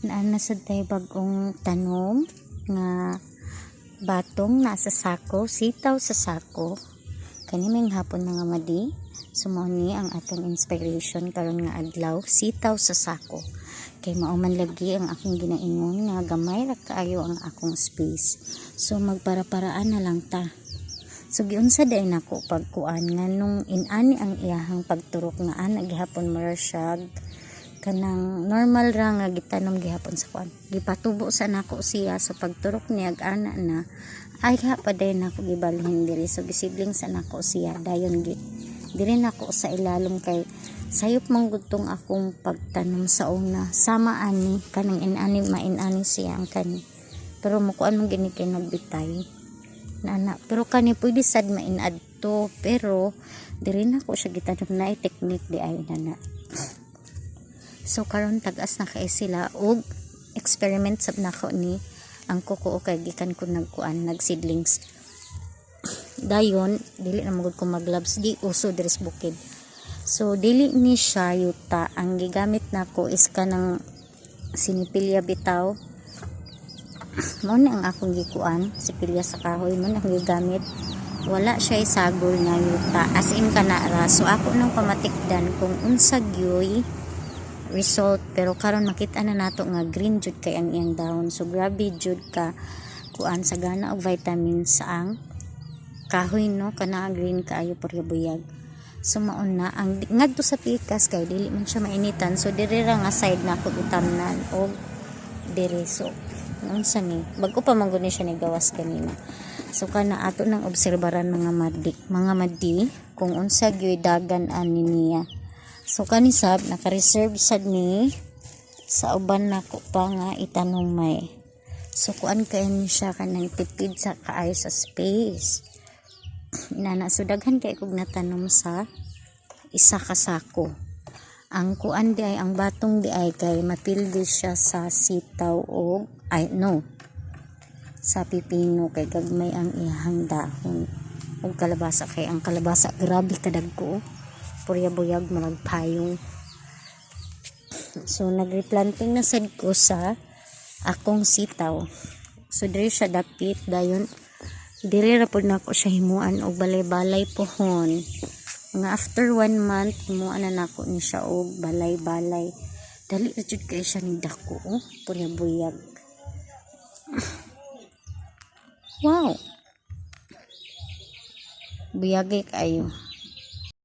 Naa na sad tay bag-ong tanom nga batong nasa sako, sitaw sa sako. Kani maayong hapon, mga madi. So mao ni ang atong inspiration karon nga adlaw, sitaw sa sako. Kay mao man lagi ang akong ginaingon nga gamay ra kaayo ang akong space. So magpara-paraan na lang ta. So giunsa diay nako pagkuan nganong inani ang iyahang pagturok nga ana gihapon, mura siya kanang normal ra nga gitanom gihapon sa kuan. Gipatubo sa nako siya, so pagturok niya ana na ay ha pa dayon nako gibalhin diri. So gisidling sa nako siya dayon gi diri nako sa ilalom kay sayop man gud tong akong pagtanom sa una. Sama ani kanang inani, mainani siya ang kani. Pero mukuan man gini kay nagbitay nana, pero kani pwede sad mainad to, pero diri nako siya gitanom na technique di ay nana. So karon tag-as na kay sila og experiment sab nako ni ang kuko kay gikan ko nagkuan, nag seedlings. Dayon dili na magud ko mag-gloves, di uso diri sa bukid. So dili ni siya yuta, ang gigamit nako is kanang sinipilya bitaw. Mao na ang akong gikuan, sipilya sa kahoy mo na akong gigamit. Wala siya isagol nga yuta, as in kana ra. So ako nang pamatikdan kung unsa gyoy result, pero karon makita na nato nga green jud kay ang iyang dahon. So grabe jud ka kuan, sagana og vitamins ang kahoy, no? Kana green kaayo, purya buyag. So maon na ang ngadto sa pikas kay dili man siya mainitan, so diri ra nga side na ako gitamnan og diri. So unsa ni, bago pa man gud ni siya ni gawas kanina. So kana ato nang obserbaran, mga madi, kung unsa gyud dagan ani niya. So kani sab naka-reserve sad ni sa uban nako pa nga itanom may. So kuan kay ni siya, kanang tipid sa kaayo sa space. Inana, so daghan kay kog natanom sa isa ka sako. Ang kuan di ay, ang batong di ay kay mapildi siya sa sitaw og ay no sa pipino kay gagmay ang iyahang dahon, ug kalabasa kay ang kalabasa grabe kadagko, oh. Purya buyag, murag payong. So nag-replanting na sad ko sa akong sitaw. So diri siya dapit, dayon diri ra pud nako siya himuan og balay-balay pohon. Mga after one month, himuan na nako ni siya og balay-balay. Dali ra jud kay siya ni dako, oh. Purya buyag. Wow, buyagay kaayo.